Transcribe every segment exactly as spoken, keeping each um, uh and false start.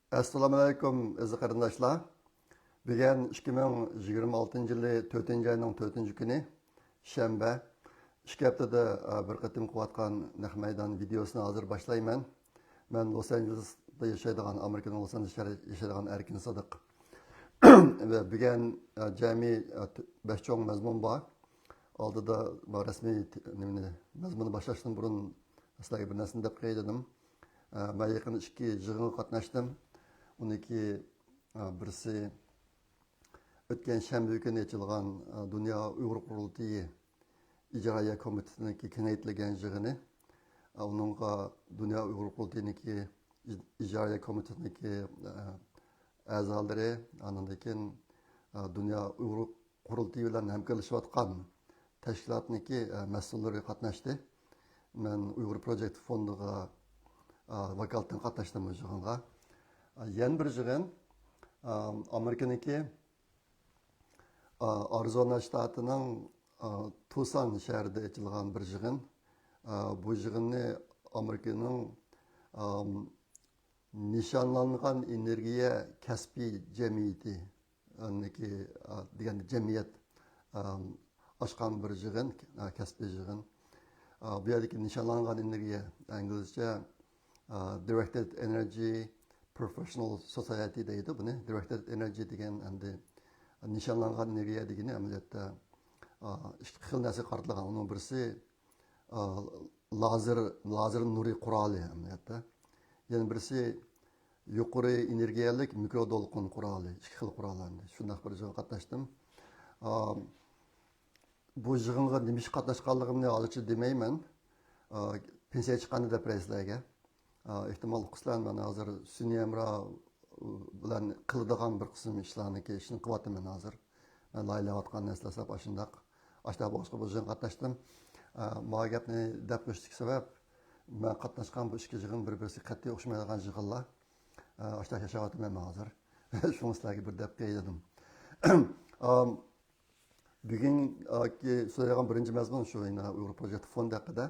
ئەسسالامۇئەلەيكۇم، ئەزىز قېرىنداشلار. بۈگۈن ئىككى مىڭ يىگىرمە ئالتىنچى يىلى تۆتىنچى ئاينىڭ تۆتىنچى كۈنى، شەنبە. ئىككى ھەپتىدە، ئە، بىر قېتىم قىلىۋاتقان نەق مەيدان ۋىدېئوسىنى ھازىر باشلايمەن. مەن لوس ئانژېلېستا ياشايدىغان، ئامېرىكىنىڭ لوس ئانژېلېسىدا ياشايدىغان ئەركىن سىدىق. ۋە بۈگۈن، ئە، جەمئىي، ئە، تۆ-، بەش چوڭ مەزمۇن بار. ئالدىدا، ما، رەسمىي ت-، نېمىنى، مەزمۇننى باشلاشتىن بۇرۇن سىلەرگە بىر نەرسىنى دەپ قوياي دېدىم. ئە، مەن يېقىندا ئىككى يىغىنغا قاتناشتىم. ئۇنىڭكى، ئە، بىرسى ئۆتكەن شەنبە كۈنى ئېچىلغان، ئە، دۇنيا ئۇيغۇر قۇرۇلتىيى ئىجرائىيە كومىتېتىنىڭكى كېڭەيتىلگەن يىغىنى. ئە، ئۇنىڭغا دۇنيا ئۇيغۇر قۇرۇلتىيىنىڭكى ئىج-، ئىجرائىيە كومىتېتىنىڭكى، ئە، ئەزالىرى، ئاندىن كېيىن، ئە، دۇنيا ئۇيغۇر قۇرۇلتىيى بىلەن ھەمكارلىشىۋاتقان تەشكىلاتنىڭكى، ئە، مەسئۇللىرى قاتناشتى. مەن ئۇيغۇر پروجېكت فوندىغا، ئە، ۋاكالىتەن قاتناشتىم بۇ يىغىنغا. ئە، يەنە بىر يىغىن، ئە، ئامېرىكىنىڭكى، ئە، ئارىزونا شتاتىنىڭ، ئە، تۇسان شەھىرىدە ئېچىلغان بىر يىغىن. ئە، بۇ يىغىننى ئامېرىكىنىڭ، ئە، نىشانلانغان ئېنېرگىيە كەسپىي جەمئىيىتى، ئاندىكى، ئا، دېگەندە جەمئىيەت، ئام، ئاچقان بىر يىغىن، ئا، كەسپىي يىغىن. ئا، بۇ يەردىكى نىشانلانغان ئېنېرگىيە، ئىنگلىزچە، ئا، Directed Energy Professional Society دەيدۇ بۇنى. Directed Energy دېگەن ئەمدى نىشانلانغان ئېنېرگىيە دېگىنى ئەمەلىيەتتە، ئا، ئىككى خىل نەرسىگە قارىتىلغان. ئۇنىڭ بىرسى، ئا، لازېر، لازېر نۇرى قورالى ئەمەلىيەتتە. يەنە بىرسى يۇقىرى ئېنېرگىيەلىك مىكرو دولقۇن قورالى، ئىككى خىل قورال ئەمدى. شۇنداق بىر يىغىنغا قاتناشتىم. ئا، بۇ يىغىنغا نېمە ئۈچۈن قاتناشقانلىقىمنى ھازىرچە دېمەيمەن. ئا، پېنسىيە چىققاندا دەپ بېرەي سىلەرگە. ئا، ئېھتىمال ئۇقىسىلەر، مەن ھازىر سۈنئىي ھەمراھ بىلەن قىلىدىغان بىر قىسىم ئىشلارنىڭكى ئىشىنى قىلىۋاتىمەن ھازىر. مەن لايىھەلەۋاتقان نەرسىلەر سەپ ئاشۇنداق. ئاشۇنداق بولغاچقا بۇ يىغىنغا قاتناشتىم. ئا، ماۋۇ گەپنى دەپ قويۇشتىكى سەۋەب، مەن قاتناشقان بۇ ئىككى يىغىن بىر-بىرسىگە قەتئىي ئوخشىمايدىغان يىغىنلار. ئا، ئاشۇنداق ياشاۋاتىمەن مەن ھازىر. شۇڭا سىلەرگە بىر دەپ قوياي دېدىم. ئام، بۈگۈنكى سۆزلەيدىغان بىرىنچى مەزمۇن شۇ، يەنە ئۇيغۇر پروجېكت فوندى ھەققىدە.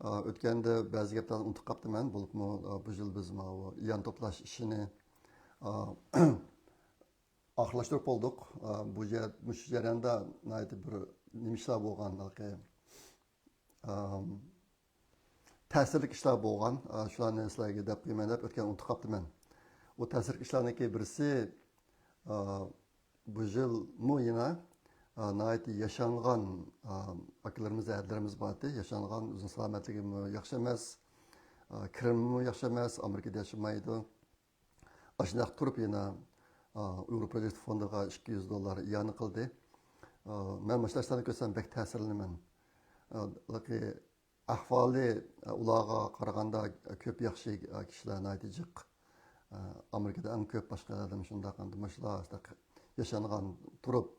ئا، ئۆتكەندە بەزى گەپلەرنى ئۇنتۇپ قاپتىمەن، بولۇپمۇ، ئا، بۇ يىل بىز ماۋۇ ئىئانە توپلاش ئىشىنى، ئا، ئاخىرلاشتۇرۇپ بولدۇق. ئا، بۇ جەر-، مۇشۇ جەرياندا ناھايىتى بىر نېمە ئىشلار بولغان، ھېلىقى، ئام، تەسىرلىك ئىشلار بولغان. ئا، شۇلارنى سىلەرگە دەپ قويىمەن دەپ ئۆتكەن ئۇنتۇپ قاپتىمەن. ئۇ تەسىرلىك ئىشلارنىڭكى بىرسى، ئا، بۇ يىلمۇ يەنە، ئا، ناھايىتى ياشانغان، ئا، ئاكىلىرىمىز، ھەدىلىرىمىز بارتى. ياشانغان، ئۆزىنىڭ سالامەتلىكىمۇ ياخشى ئەمەس، ئا، كىرىمىمۇ ياخشى ئەمەس، ئامېرىكىدا ياشىمايدۇ. ئاشۇنداق تۇرۇپ يەنە، ئا، ئۇيغۇر پروجېكت فوندىغا ئىككى يۈز دوللار ئىئانە قىلدى. ئا، مەن مۇشۇ نەرسىلەرنى كۆرسەم بەك تەسىرلىنىمەن. ئا، ھېلىقى ئەھۋالى، ئا، ئۇلارغا قارىغاندا كۆپ ياخشى، ئا، كىشىلەر ناھايىتى جىق. ئا، ئامېرىكىدا ئەڭ كۆپ باشقا ئادەم شۇنداق، ئەمدى مۇشۇلار شۇنداق ياشانغان تۇرۇپ،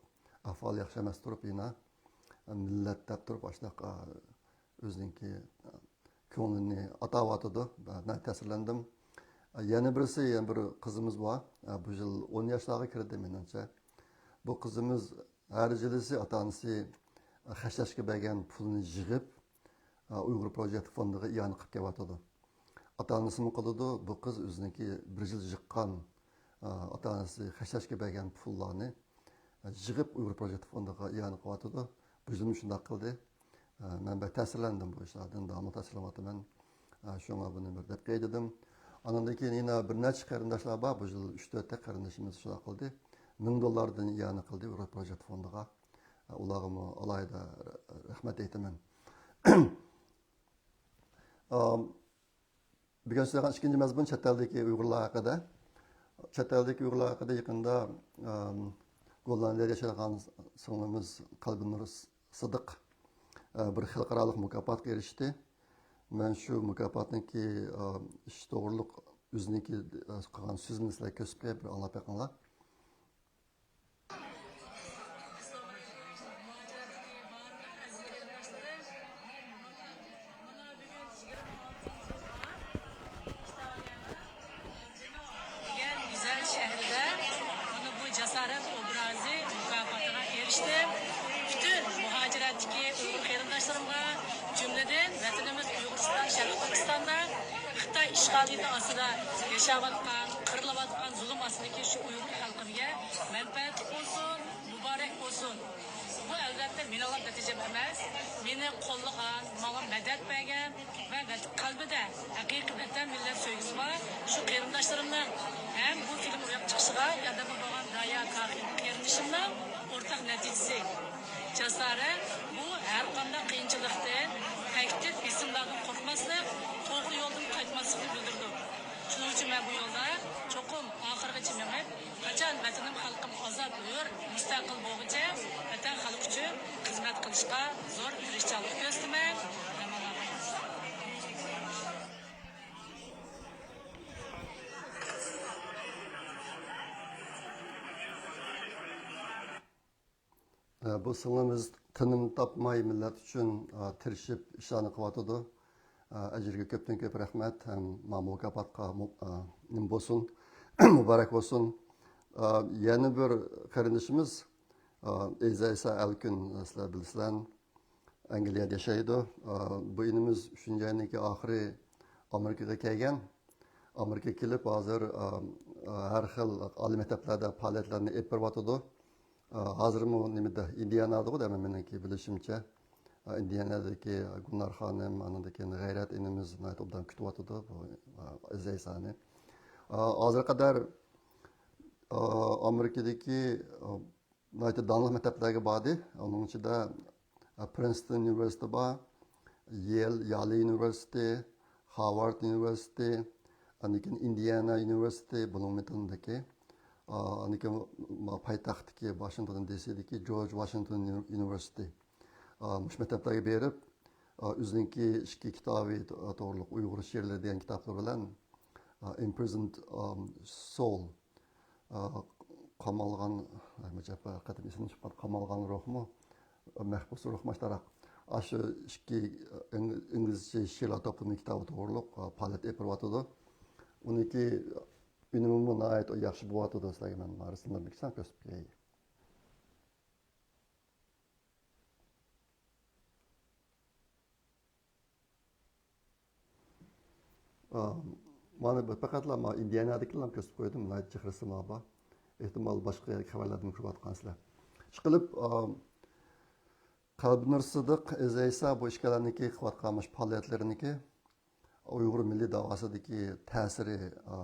ئەھۋالى ياخشى ئەمەس تۇرۇپ يەنە، ئا، مىللەت دەپ تۇرۇپ ئاشۇنداق، ئا، ئۆزىنىڭكى، ئا، كۆڭلىنى ئاتاۋاتىدۇ. ناھايىتى تەسىرلەندىم. يەنە بىرسى، يەنە بىر قىزىمىز بار. بۇ يىل ئون ياشلارغا كىردى، مېنىڭچە. بۇ قىزىمىز ھەر يىلىسى ئاتا-ئانىسى خەجلەشكە بەرگەن پۇلنى يىغىپ، ئۇيغۇر پروجېكت فوندىغا ئىئانە قىلىپ كېلىۋاتىدۇ. ئاتا-ئانىسىمۇ قىلىدۇ. بۇ قىز ئۆزىنىڭكى بىر يىل يىغقان، ئاتا-ئانىسى خەجلەشكە بەرگەن پۇللارنى يىغىپ، ئۇيغۇر پروجېكت فوندىغا ئىئانە قىلىۋاتىدۇ. بۇ يىلمۇ شۇنداق قىلدى. ئە، مەن بەك تەسىرلەندىم بۇ ئىشلاردىن، داۋاملىق تەسىرلىنىۋاتىمەن. ئە، شۇڭا بۇنى بىر دەپ قوياي دېدىم. ئانىڭدىن كېيىن يەنە بىر نەچچە قېرىنداشلار بار، بۇ يىل ئۈچ تۆتتەك قېرىندىشىمىز شۇنداق قىلدى. مىڭ دوللاردىن ئىئانە قىلدى ئۇيغۇر پروجېكت فوندىغا. ئە، ئۇلارغىمۇ ئالاھىدە رەھمەت ئېيتىمەن. ئام، بۈگۈن سۆزلەيدىغان ئىككىنچى مەزمۇن چەت ئەلدىكى ئۇيغۇرلار ھەققىدە. چەت ئەلدىكى ئۇيغۇرلار ھەققىدە يېقىندا، ئام، گوللاندىيەدە ياشايدىغان سىڭلىمىز قەلبىنۇر سىدىق، ئە، بىر خەلقئارالىق مۇكاپاتقا ئېرىشتى. مەن شۇ مۇكاپاتنىڭكى، ئام، ئىش توغرۇلۇق ئۆزىنىڭكى، ئە، قىلغان سۆزىنى سىلەرگە كۆرسىتىپ قوياي، بىر ئاڭلاپ بېقىڭلار. دېگەن گۈزەل شەھىرىدە مانا بۇ جاسارەت ئوبرازى مۇكاپاتىغا ئېرىشتىم. پۈتۈن مۇھاجىرەتتىكى ئۇيغۇر قېرىنداشلىرىمغا، جۈملىدىن ۋەتىنىمىز ئۇيغۇرىستان، شەرقىي تۈركىستاندا خىتاي ئىشغالىيىتى ئاستىدا ياشاۋاتقان، قىلىۋاتقان زۇلۇم ئاستىدىكى شۇ ئۇيغۇر خەلقىمگە مەنپەئەتلىك بولسۇن، مۇبارەك بولسۇن. بۇ، ئەلۋەتتە، مېنىڭلا نەتىجەم ئەمەس. مېنى قوللىغان، ماڭا مەدەت بەرگەن ۋە ۋەت-، قەلبىدە ھەقىقىي ۋەتەن، مىللەت سۆيگۈسى بار شۇ قېرىنداشلىرىمنىڭ ھەم بۇ فىلىم روياپقا چىقىشىغا ياردەمدە بولغان دايا كاخىل قېرىندىشىمنىڭ ئورتاق نەتىجىسى. جاسارەت، بۇ ھەرقانداق قىيىنچىلىقتىن، تەھدىت، بېسىملاردىن قورقماسلىق، توغرا يولدىن قايتماسلىقنى بىلدۈرىدۇ. شۇنىڭ ئۈچۈن مەن بۇ يولدا چوقۇم ئاخىرغىچە مېڭىپ، قاچان ۋەتىنىم، خەلقىم ئازاد، ھۆر، مۇستەقىل بولغۇچە ۋەتەن، خەلق ئۈچۈن خىزمەت قىلىشقا زور تىرىشچانلىق كۆرسىتىمەن. ئە، بۇ سىڭلىمىز تىنىم تاپماي مىللەت ئۈچۈن، ئە، تىرىشىپ ئىشلارنى قىلىۋاتىدۇ. ئە، ئەجرىگە كۆپتىن كۆپ رەھمەت ھەم مانا مۇكاپاتقا مۇ-، ئە، نېمە بولسۇن، مۇبارەك بولسۇن. ئە، يەنە بىر قېرىندىشىمىز، ئە، ئېزەيسا ئەلكۈن، سىلەر بىلىسىلەر. ئەنگلىيەدە ياشايدۇ. ئا، بۇ ئىنىمىز ئۈچىنچى ئاينىڭكى ئاخىرى ئامېرىكىغا كەلگەن. ئامېرىكىغا كېلىپ، ھازىر، ئا، ئا، ھەر خىل ئالىي مەكتەپلەردە پائالىيەتلەرنى ئېلىپ بېرىۋاتىدۇ. ئا، ھازىرمۇ نېمىدە، ئىندىيانادىغۇ دەيمەن، مېنىڭكى بىلىشىمچە. ئا، ئىندىيانادىكى گۈلنار خانىم، ئاندىن كېيىن غەيرەت ئىنىمىز ناھايىتى ئوبدان كۈتۈۋاتىدۇ بۇ، ئا، ئىزەيسانى. ئا، ھازىرغا قەدەر، ئا، ئامېرىكىدىكى، ئا، ناھايىتى داڭلىق مەكتەپلەرگە باردى. ئۇنىڭ ئىچىدە، ئە، پرىنستون ئۇنىۋېرسىتېتى بار، يېل، يالى ئۇنىۋېرسىتېتى، خارۋارد ئۇنىۋېرسىتېتى، ئاندىن كېيىن ئىندىيانا ئۇنىۋېرسىتېتى، بلۇمىنگتوندىكى، ئا، ئاندىن كېيىن ما-، پايتەختتىكى، ۋاشىنگتون دىسىدىكى جورج ۋاشىنگتون ئۇنىۋېرسىتېتى. ئا، مۇشۇ مەكتەپلەرگە بېرىپ، ئا، ئۆزىنىڭكى ئىككى كىتابى تو-، توغرۇلۇق ئۇيغۇر شېئىرلىرى دېگەن كىتابلىرى بىلەن، ئا، Imprisoned، ئام، Soul، ئا، قامالغان، ئاي، مۇجەپپە قېتىم ئېسىمدىن چىقىپ قالدى. قامالغان روھمۇ، مەھبۇس روھمۇ، ئاشۇنداقراق. ئاشۇ ئىككى ئىڭ-، ئىنگلىزچە شېئىرلار توپلىمى كىتابى توغرۇلۇق، ئا، پائالىيەت ئېلىپ بېرىۋاتىدۇ. ئۇنىڭكى ئۈنۈمىمۇ ناھايىتى ياخشى بولۇۋاتىدۇ. سىلەرگە مەن رەسىملىرىنى بىر كىچىك كۆرسىتىپ قوياي. ئا، مانا بۇ پەقەتلا ما ئىندىيانادىكىلا كۆرسىتىپ قويدۇم، ناھايىتى جىق رەسىملەر بار. ئېھتىمال باشقا خەۋەرلەردىن كۆرۈۋاتقانسىلەر. ئىشقىلىپ، ئا، قەلبىنۇر سىدىق، ئىزەيسا بۇ ئىككىلەننىڭكى قىلىۋاتقان مۇشۇ پائالىيەتلىرىنىڭكى ئۇيغۇر مىللىي داۋاسىدىكى تەسىرى، ئا،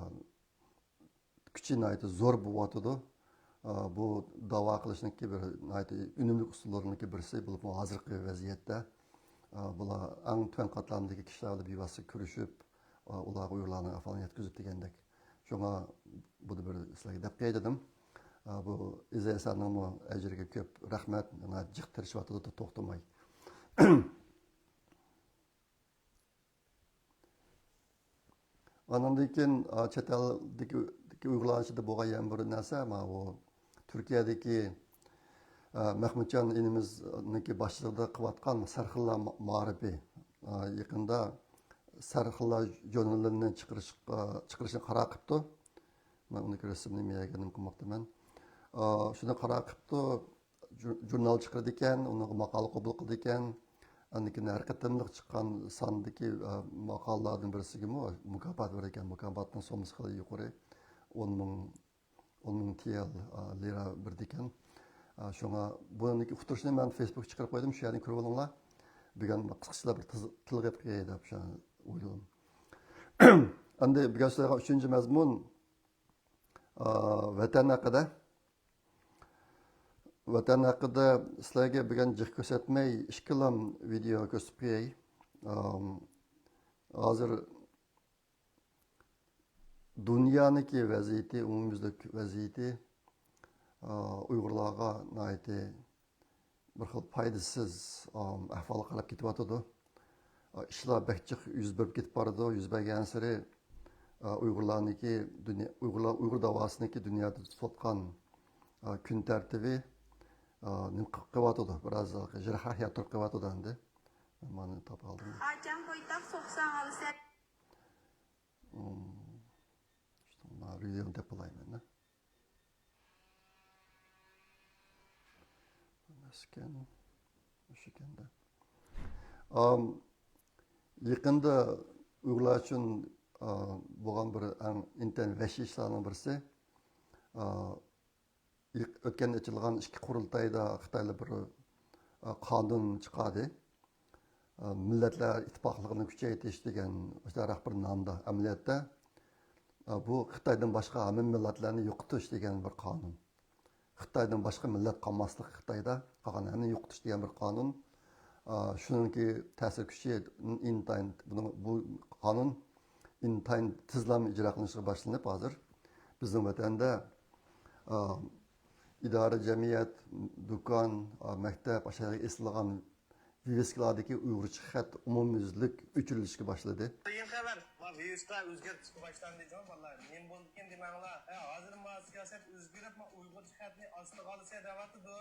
كۈچى ناھايىتى زور بولۇۋاتىدۇ. ئا، بۇ داۋا قىلىشنىڭكى بىر ناھايىتى ئۈنۈملۈك ئۇسۇللىرىنىڭكى بىرسى، بولۇپمۇ ھازىرقى ۋەزىيەتتە، ئا، بۇلار ئەڭ تۆۋەن قاتلامدىكى كىشىلەر بىلەن بىۋاسىتە كۆرۈشۈپ، ئا، ئۇلارغا ئۇيغۇرلارنىڭ ئەھۋالىنى يەتكۈزۈپ دېگەندەك. شۇڭا بۇنى بىر سىلەرگە دەپ قوياي دېدىم. ئا، بۇ ئىزەيساننىڭمۇ ئەجرىگە كۆپ رەھمەت، ناھايىتى جىق تىرىشىۋاتىدۇ توختىماي. ئانىڭدىن كېيىن، ئا، چەت ئەلدىكى، دىكى ئۇيغۇرلارنىڭ ئىچىدە بولغان يەنە بىر نەرسە، ماۋۇ تۈركىيەدىكى، ئا، مەخمۇتجان ئىنىمىزنىڭكى باشچىلىقىدا قىلىۋاتقان سەرخىللار ما-، مائارىپى، ئا، يېقىندا سەرخىللار ژۇرنىلىنى چىقىرىشقا، چىقىرىشنى قارار قىپتۇ. مەن ئۇنىڭكى رەسىمىنى مەيەگە نېمە قىلماقتىمەن. ئا، شۇنى قارار قىپتۇ. ژۇ-، ژۇرنال چىقىرىدىكەن، ئۇنىڭغا ماقالە قوبۇل قىلىدىكەن. ئاندىن كېيىن ھەر قېتىملىق چىققان ساندىكى، ئە، ماقالىلاردىن بىرسىگىمۇ مۇكاپات بېرىدىكەن. مۇكاپاتنىڭ سوممىسى خېلى يۇقىرى. ئون مىڭ، ئون مىڭ تىيەل، ئە، لىرا بېرىدىكەن. ئە، شۇڭا بۇنىڭدىكى ئۇقتۇرۇشنى مەن فېيسبۇكقا چىقىرىپ قويدۇم. شۇ يەردىن كۆرۈۋېلىڭلار. بۈگۈن قىسقىچىلا بىر تىز-، تىلغا ئېلىپ قوياي دەپ شۇ ئويلىدىم. ئەمدى بۈگۈن سۆزلەيدىغان ئۈچىنچى مەزمۇن، ئا، ۋەتەن ھەققىدە. ۋەتەن ھەققىدە سىلەرگە بۈگۈن جىق كۆرسەتمەي، ئىككىلام ۋىدېو كۆرسىتىپ قوياي. ئام، ھازىر دۇنيانىڭكى ۋەزىيىتى، ئومۇميۈزلۈك ۋەزىيىتى، ئا، ئۇيغۇرلارغا ناھايىتى بىر خىل پايدىسىز، ئام، ئەھۋالغا قاراپ كېتىۋاتىدۇ. ئا، ئىشلار بەك جىق يۈز بېرىپ كېتىپ بارىدۇ. يۈز بەرگەنسېرى، ئا، ئۇيغۇرلارنىڭكى دۇنيا، ئۇيغۇرلار، ئۇيغۇر داۋاسىنىڭكى دۇنيادا تۇتۇۋاتقان، ئا، كۈن تەرتىپى، ئا، نېمە قىلىپ قېلىۋاتىدۇ؟ بىراز يىراق يەر تۇرۇپ قېلىۋاتىدۇ ئەمدى. مانا تاپالدىم. قاچان بويتاق سوقساڭ ئالىسەن. ئۇم، شۇنداق، ما، ۋىدېونى دەپ بولايمەن. ئەمەسكەن، مۇشۇكەندە. ئام، يېقىندا ئۇيغۇرلار ئۈچۈن، ئا، بولغان بىر ئەڭ ئىنتايىن ۋەھشىي ئىشلارنىڭ بىرسى. ئا، ئۆتكەندە ئېچىلغان ئىككى قۇرۇلتايدا خىتايلار بىر، ئا، قانۇن چىقاردى. ئا، مىللەتلەر ئىتتىپاقلىقىنى كۈچەيتىش دېگەن مۇشۇنداق بىر نامدا. ئەمەلىيەتتە، ئا، بۇ خىتايدىن باشقا ھەممە مىللەتلەرنى يوقىتىش دېگەن بىر قانۇن. خىتايدىن باشقا مىللەت قالماسلىق، خىتايدا قالغان ھەممىنى يوقىتىش دېگەن بىر قانۇن. ئا، شۇنىڭكى تەسىر كۈچى ئىنتايىن، بۇنىڭ، بۇ قانۇن ئىنتايىن تېزلا ئىجرا قىلىنىشقا باشلىنىپ، ھازىر بىزنىڭ ۋەتەندە، ئا، ئىدارە، جەمئىيەت، دۇكان، ئا، مەكتەپ، ئاشۇ يەرگە ئېسىلغان ۋىۋىسكىلاردىكى ئۇيغۇرچە خەت ئومۇميۈزلۈك ئۆچۈرۈلۈشكە باشلىدى. قىيىن خەۋەر. ما ۋىۋىسكىلار ئۆزگەرتىشكە باشلاندى جۇمۇ بالىلار. نېمە بولدىكىن دېمەڭلار. ھە، ھازىر ما سىياسەت ئۆزگىرىپ، ما ئۇيغۇرچە خەتنى ئاستىغا ئالىسەن دەۋاتىدۇ.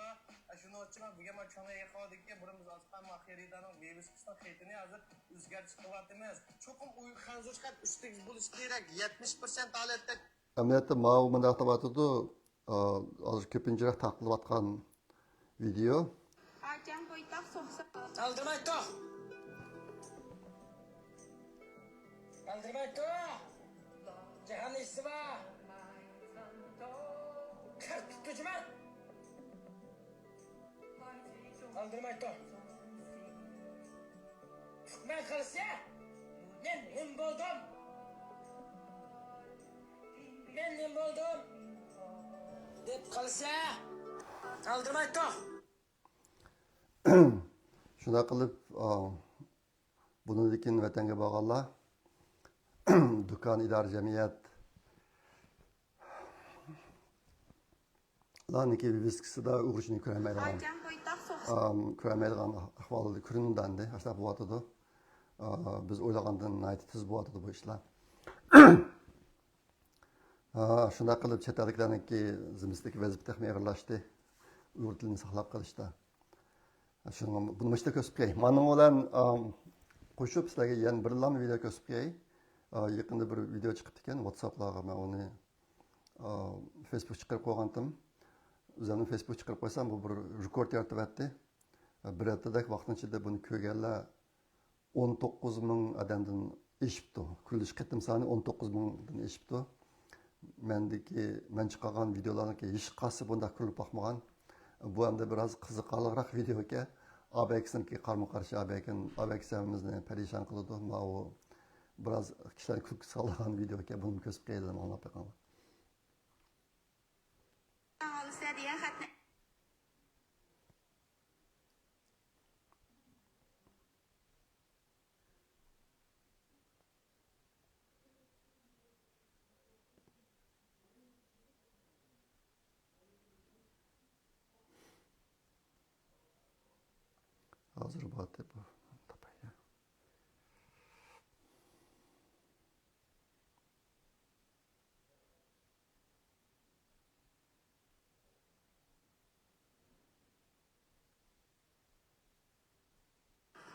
ھە، شۇنىڭ ئۈچۈن ما بۈگۈن ما چوڭ يېقىندىكى بىرىمىز ئاسقان ما خېرىدارنىڭ ۋىۋىسكىسىنىڭ خېتىنى ھازىر ئۆزگەرتىش قىلىۋاتىمىز. چوقۇم ئۇيغۇر خەنزۇچە خەت ئۈستىگە بولۇشى كېرەك. يەتمىش پىرسەنت ھالەتتە. ئەمەلىيەتتە ماۋۇ مۇنداق دەۋاتىدۇ. ئا، ھازىر كۆپىنچىرەك تارقىلىۋاتقان ۋىدېئو. ئاچام پويتاق سوقسا. ئالدىرماي تۇر. ئالدىرماي تۇر. جاھان ئىشسى بار. كىر تۇتۇجىما. ئالدىرماي تۇر. ئۇقماي قالسا، مەن نېمە بولدۇم؟ مەن نېمە بولدۇم؟ دەپ قالسا، ئالدىرماي تۇر. شۇنداق قىلىپ، ئا، بۇنىڭدىن كېيىن ۋەتەنگە بارغانلار، دۇكان، ئىدارە، جەمئىيەت، لارنىڭكى ۋىۋىسكىسىدا ئۇيغۇرچىنى كۆرەلمەيدىغان، ئاچام پويتاق سوقسا. ئام، كۆرەلمەيدىغان ئەھۋال كۆرۈنىدۇ ئەمدى. ئاشۇنداق بولۇۋاتىدۇ. ئا، بىز ئويلىغاندىن ناھايىتى تېز بولۇۋاتىدۇ بۇ ئىشلار. ئا، شۇنداق قىلىپ چەت ئەللىكلەرنىڭكى زىممىسىدىكى ۋەزىپە تېخىمۇ ئېغىرلاشتى. ئۇيغۇر تىلىنى ساقلاپ قېلىشتا. شۇنىڭغا بۇنى مۇشۇ يەردە كۆرسىتىپ قوياي. مانىڭ بىلەن، ئام، قوشۇپ سىلەرگە يەنە بىرلا ۋىدېئو كۆرسىتىپ قوياي. ئا، يېقىندا بىر ۋىدېئو چىقىپتىكەن، ۋاتساپلارغا مەن ئۇنى ئا، فېيسبۇك چىقىرىپ قويغانتىم. ئۆزۈمنىڭ فېيسبۇك چىقىرىپ قويسام، بۇ بىر رېكورد يارىتىۋەتتى. بىر ھەپتىدەك ۋاقىتنىڭ ئىچىدە بۇنى كۆرگەنلەر ئون توققۇز مىڭ ئادەمدىن ئېشىپتۇ. كۆرۈلۈش قېتىم سانى ئون توققۇز مىڭدىن ئېشىپتۇ. مەندىكى، مەن چىقارغان ۋىدېئولارنىڭكى ھېچقايسىسى بۇنداق كۆرۈلۈپ باقمىغان. بۇ ئەمدى بىراز قىزىقارلىقراق ۋىدېئو ئىكەن. ئابەكىسىنىڭكى قارىمۇ قارشى ئابەكىن، ئابەكىسى ھەممىمىزنى پەرىشان قىلىدۇ. ماۋۇ بىراز كىشىلەرنى كۈلكە سالىدىغان ۋىدېئو ئىكەن. بۇنىمۇ كۆرسىتىپ قوياي دېدىم، ئاڭلاپ بېقىڭلار. ئالىسە دېگەن خەتنى. ھازىر بار دەپ تاپاي.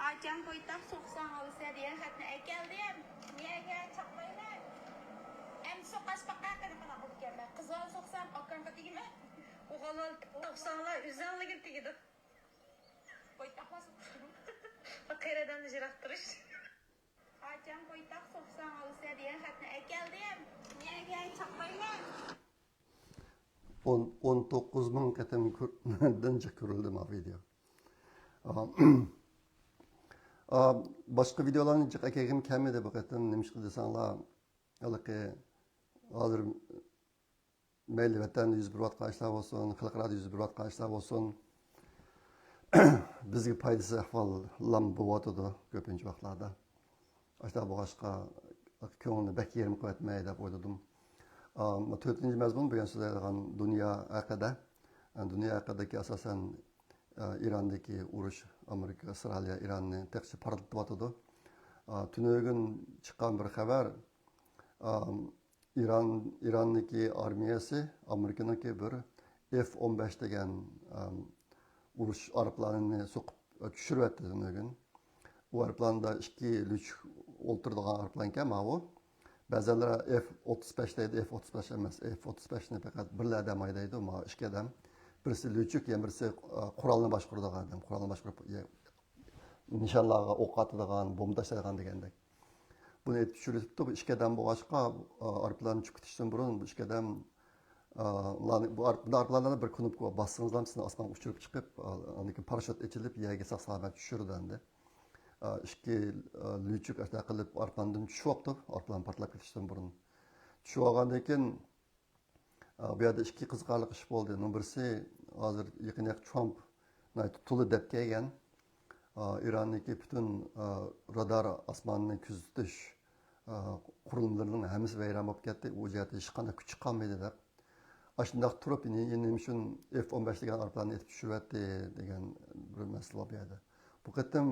ئاچام پويتاق سوقساڭ ئالىسە دېگەن خەتنى ئەكەلدىم. نىيەگە چاقمايمەن. ئەمدى سوقاش باقا قېنى قانداق بولىدىكەن. مەن قىزغا سوقسام ئاكامغا تېگىمەن. ئوغۇللار سوقساڭلار ئۆزۈڭلارغا تېگىدۇ. پويتاقلار سوقسۇن. قېرىدىن يىراق تۇرۇش. ئاچام پويتاق سوقساڭ ئالىسە دېگەن خەتنى ئەكەلدىم. نىيەگە چاقمايمەن. ئون، ئون توققۇز مىڭ قېتىم كۆر-، دىن جىق كۆرۈلدى ما ۋىدېو. ئا، ئا، باشقا ۋىدېولارنى جىق ئەكەلگۈم كەلمىدى بۇ قېتىم. نېمىشقا دېسەڭلار، ھېلىقى ھازىر مەيلى ۋەتەندە يۈز بېرىۋاتقان ئىشلار بولسۇن، خەلقئارادا يۈز بېرىۋاتقان ئىشلار بولسۇن، بىزگە پايدىسىز ئەھۋاللام بولۇۋاتىدۇ كۆپىنچە ۋاقىتلاردا. ئاشۇنداق بولغاچقا، كۆڭۈلنى بەك يېرىم قىلىۋەتمەي دەپ ئويلىدىم. ئا، تۆتىنچى مەزمۇن بۈگۈن سۆزلەيدىغان دۇنيا ھەققىدە. دۇنيا ھەققىدىكى ئاساسەن، ئا، ئىراندىكى ئۇرۇش، ئامېرىكا، ئىسرائىلىيە ئىراننى تېخىچە پارتلىتىۋاتىدۇ. ئا، تۈنۈگۈن چىققان بىر خەۋەر، ئا، ئىران، ئىراندىكى ئارمىيەسى ئامېرىكىنىڭكى بىر ئېف ئون بەش دېگەن، ئا، ئۇرۇش ئايروپىلانىنى سوقۇپ چۈشۈرۈۋەتتى تۈنۈگۈن. ئۇ ئايروپىلاندا ئىككى لۆچۈك ئولتۇرىدىغان ئايروپىلانكەن ماۋۇ. بەزىلەر ئېف ئوتتۇز بەش دەيدۇ، ئېف ئوتتۇز بەش ئەمەس، ئېف ئوتتۇز بەشنى پەقەت بىرلا ئادەم ھەيدەيدۇ، ماۋۇ ئىككى ئادەم. بىرسى لۆچۈك، يەنە بىرسى، ئا، قورالنى باشقۇرىدىغان ئادەم، قورالنى باشقۇرۇپ، يە-، نىشانلارغا ئوق ئاتىدىغان، بومبا تاشلايدىغان دېگەندەك. بۇنى ئېتىپ چۈشۈرۈپتۇ. بۇ ئىككى ئادەم بولغاچقا، ئايروپىلان چۈشۈپ كېتىشتىن بۇرۇن بۇ ئىككى ئادەم، ئۇلارنى، بۇ ئايروپىلانلاردا بىر كۇنۇپكا بار. باسسىڭىزلا سىزنى ئاسمانغا ئۇچۇرۇپ چىقىپ، ئاندىن كېيىن پاراشوت ئېچىلىپ يەرگە ساق سالامەت چۈشۈرىدۇ ئەمدى. ئىككى لۈچۈك ئاشۇنداق قىلىپ ئايروپىلاندىن چۈشۈۋاپتۇ، ئايروپىلان پارتلاپ كېتىشتىن بۇرۇن. چۈشۈۋالغاندىن كېيىن، بۇ يەردە ئىككى قىزىقارلىق ئىش بولدى. ئۇنىڭ بىرسى، ھازىر يېقىن ياق ترامپ ناھايىتى تولا دەپ كەلگەن، ئىراندىكى پۈتۈن رادار، ئاسماننى كۆزىتىش قۇرۇلمىلىرىنىڭ ھەممىسى ۋەيران بولۇپ كەتتى، ئۇ جەھەتتە ھېچقانداق كۈچ قالمىدى دەپ. ئاشۇنداق تۇرۇپ، نېمە ئۈچۈن ئېف ئون بەش دېگەن ئايروپىلاننى ئېتىپ چۈشۈرۈۋەتتى دېگەن بىر مەسىلە بار بۇ يەردە. بۇ قېتىم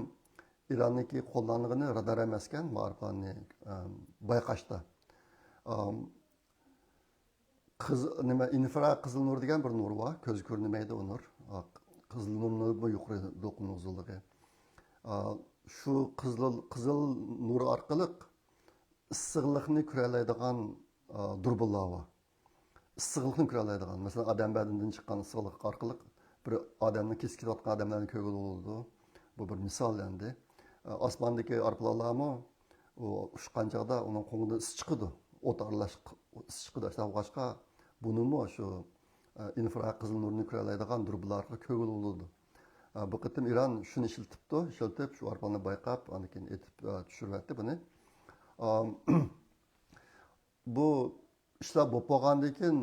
ئىراندىكى قوللانغىنى رادار ئەمەسكەن، بۇ ئايروپىلاننى بايقاشتا. قىز نېمە، ئىنفرا قىزىل نۇر دېگەن بىر نۇر بار، كۆزگە كۆرۈنمەيدۇ ئۇ نۇر. قىزىل نۇرنىڭمۇ يۇقىرى دولقۇن ئۇزۇنلۇقى. شۇ قىزىل، قىزىل نۇر ئارقىلىق ئىسسىقلىقنى كۆرەلەيدىغان دۇربۇنلار بار. ئىسسىقلىقنى كۆرەلەيدىغان، مەسىلەن، ئادەم بەدىنىدىن چىققان ئىسسىقلىق ئارقىلىق بىر ئادەمنىڭ كېسىپ كېتىۋاتقان ئادەملەرنى كۆرگىلى بولىدۇ. بۇ بىر مىسال ئەمدى. ئاسماندىكى ئايروپىلانلارمۇ ئۇ ئۇچقان چاغدا ئۇنىڭ قوڭىدىن ئىس چىقىدۇ. ئوت ئارىلاش ئىس چىقىدۇ. شۇنداق بولغاچقا، بۇنىمۇ شۇ ئىنفرا قىزىل نۇرنى كۆرەلەيدىغان دۇربۇنلار ئارقىلىق كۆرگىلى بولىدۇ. بۇ قېتىم ئىران شۇنى ئىشلىتىپتۇ. ئىشلىتىپ، شۇ ئايروپىلاننى بايقاپ، ئاندىن كېيىن ئېتىپ چۈشۈرۈۋەتتى بۇنى. بۇ ئىشلار بولۇپ بولغاندىن كېيىن،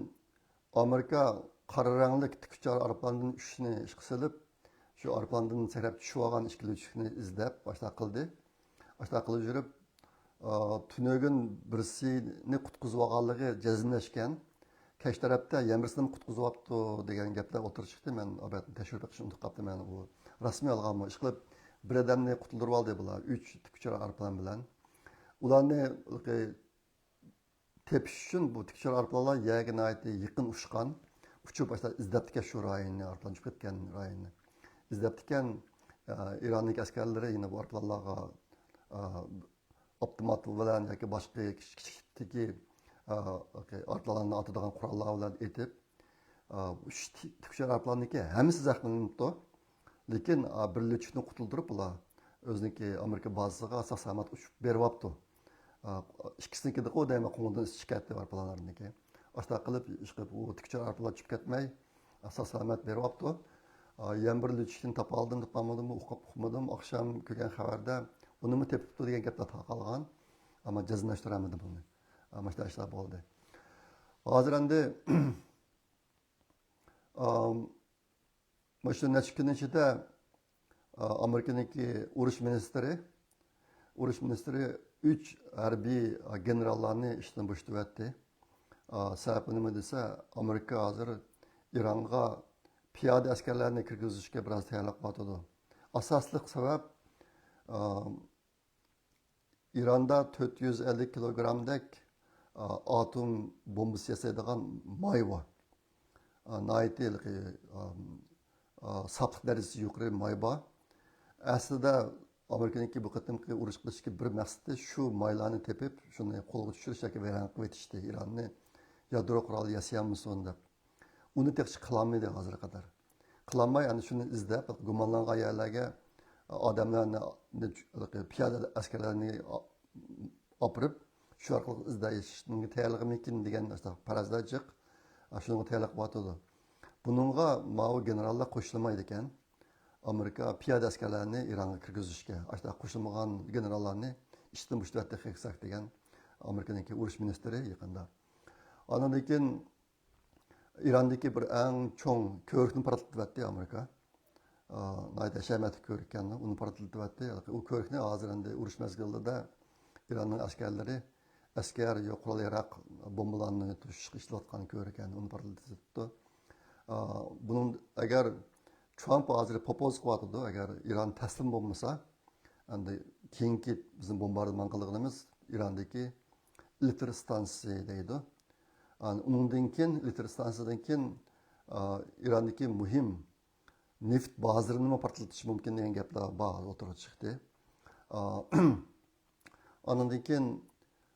ئامېرىكا قارا رەڭلىك تىك ئۇچار ئايروپىلاندىن ئۈچنى ئىشقا سېلىپ، شۇ ئايروپىلاندىن سەكرەپ چۈشۈپ ئالغان ئىككى لۈچۈكنى ئىزدەپ، ئاشۇنداق قىلدى. ئاشۇنداق قىلىپ يۈرۈپ، ئا، تۈنۈگۈن بىرسىنى قۇتقۇزۇپ ئالغانلىقى جەزملەشكەن. كەچ تەرەپتە يەنە بىرسىنى قۇتقۇزۇپ ئاپتۇ دېگەن گەپلەر ئوتتۇرىغا چىقتى. مەن ئۇ بەتنى تەكشۈرۈپ بېقىشنى ئۇنتۇپ قاپتىمەن. ئۇ رەسمىي ئالغانمۇ؟ ئىشقىلىپ، بىر ئادەمنى قۇتۇلدۇرۇپ ئالدى بۇلار، ئۈچ تىك ئۇچار ئايروپىلان بىلەن. ئۇلارنى تېپىش ئۈچۈن بۇ تىك ئۇچار ئايروپىلانلار يەرگە ناھايىتى يېقىن ئۇچقان. ئۇچۇپ ئاشۇنداق ئىزدەپتىكەن شۇ رايوننى، ئايروپىلان چۈشۈپ كەتكەن رايوننى ئىزدەپتىكەن. ئىراندىكى ئەسكەرلىرى يەنە بۇ ئايروپىلانلارغا ئاپتومات بىلەن ياكى باشقا كىچىك، كىچىك تىپتىكى ئايروپىلانلارنى ئاتىدىغان قوراللار بىلەن ئېتىپ، ئۈچ تىك ئۇچار ئايروپىلاننىڭكى ھەممىسى زەخىملىنىپتۇ. لېكىن، ئا، بىر لۈچۈكنى قۇتۇلدۇرۇپ، ئۇلار ئۆزىنىڭكى ئامېرىكا بازىسىغا ساق-سالامەت ئۇچۇپ بېرىۋاپتۇ. ئا، ئىككىسىنىڭكىدىكى دەيمەن، قوڭىدىن ئىس چىقىپ كەتتى ئايروپىلانلارنىڭكى. ئاشۇنداق قىلىپ، ئىشقىلىپ، ئۇ تىك ئۇچار ئايروپىلان چۈشۈپ كەتمەي، ساق-سالامەت بېرىۋاپتۇ. ئا، يەنە بىر لۈچۈكنى تاپالدىم، تاپالمىدىممۇ، ئۇقۇپ، ئۇقمىدىم. ئاخشام كۆرگەن خەۋەردە، ئۇنىمۇ تېپىپتۇ دېگەن گەپلەر تارقالغان. ئەمما جەزملەشتۈرەلمىدىم بۇنى. ئا، مۇشۇنداق ئىشلار بولدى. ھازىر ئەمدى ئام، مۇشۇ نەچچە كۈننىڭ ئىچىدە، ئا، ئامېرىكىنىڭكى ئۇرۇش مىنىستىرى، ئۇرۇش مىنىستىرى ئۈچ ھەربىي، ئا، گېنېراللارنى ئىشتىن بوشىتىۋەتتى. ئا، سەۋەبى نېمە دېسە، ئامېرىكا ھازىر ئىرانغا پىيادە ئەسكەرلەرنى كىرگۈزۈشكە بىراز تەييارلىق قىلىۋاتىدۇ. ئاساسلىق سەۋەب، ئا، ئىراندا تۆت يۈز ئەللىك كىلوگرامدەك، ئا، ئاتوم بومبىسى ياسايدىغان ماي بار. ئا، ناھايىتى ھېلىقى، ئا، ئا، ساپلىق دەرىجىسى يۇقىرى ماي بار. ئەسلىدە ئامېرىكىنىڭكى بۇ قېتىمقى ئۇرۇش قىلىشتىكى بىر مەقسىتى شۇ مايلارنى تېپىپ، شۇنى قولغا چۈشۈرۈش ياكى ۋەيران قىلىۋېتىشتى، ئىراننى يادرو قورالى ياسىيالمىسۇن دەپ. ئۇنى تېخىچە قىلالمىدى ھازىرغا قەدەر. قىلالماي، ئەنە شۇنى ئىزدەپ، گۇمانلانغان يەرلەرگە ئادەملەرنى، پىيادە ئەسكەرلەرنى ئاپىرىپ، شۇ ئارقىلىق ئىزدەشنىڭ تەييارلىقىمىكىن دېگەن پەرەزلەر جىق. شۇنىڭغا تەييارلىق قىلىۋاتىدۇ. بۇنىڭغا ماۋۇ گېنېراللار قوشۇلمايدىكەن. ئامېرىكا پىيادە ئەسكەرلەرنى ئىرانغا كىرگۈزۈشكە، ئاشۇنداق قوشۇلمىغان گېنېراللارنى ئىشتىن بوشىتىۋەتتى خېكساك دېگەن ئامېرىكىنىڭكى ئۇرۇش مىنىستىرى يېقىندا. ئاندىن كېيىن ئىراندىكى بىر ئەڭ چوڭ كۆۋرۈكنى پارتلىتىۋەتتى ئامېرىكا. ئا، ناھايىتى ھەشەمەتلىك كۆۋرۈك ئىكەن، ئۇنى پارتلىتىۋەتتى. ئۇ كۆۋرۈكنى ھازىر ئەمدى ئۇرۇش مەزگىلىدە ئىراننىڭ ئەسكەرلىرى ئەسكەر، يو-، قورال-ياراغ، بومبىلارنى توشۇشقا ئىشلەتكەن كۆۋرۈك ئىكەن، ئۇنى پارتلىتىۋېتىپتۇ. ئا، بۇنىڭ، ئەگەر ترامپ ھازىر پوپوز قىلىۋاتىدۇ، ئەگەر ئىران تەسلىم بولمىسا، ئەمدى كېيىنكى بىزنىڭ بومباردىمان قىلىدىغىنىمىز ئىراندىكى ئېلېكتر ئىستانسىسى دەيدۇ. ئان-، ئۇنىڭدىن كېيىن، ئېلېكتر ئىستانسىسىدىن كېيىن، ئا، ئىراندىكى مۇھىم نېفىت بازىرىنىمۇ پارتلىتىشى مۇمكىن دېگەن گەپلەر بار، ئوتتۇرىغا چىقتى. ئا، ئاندىن كېيىن،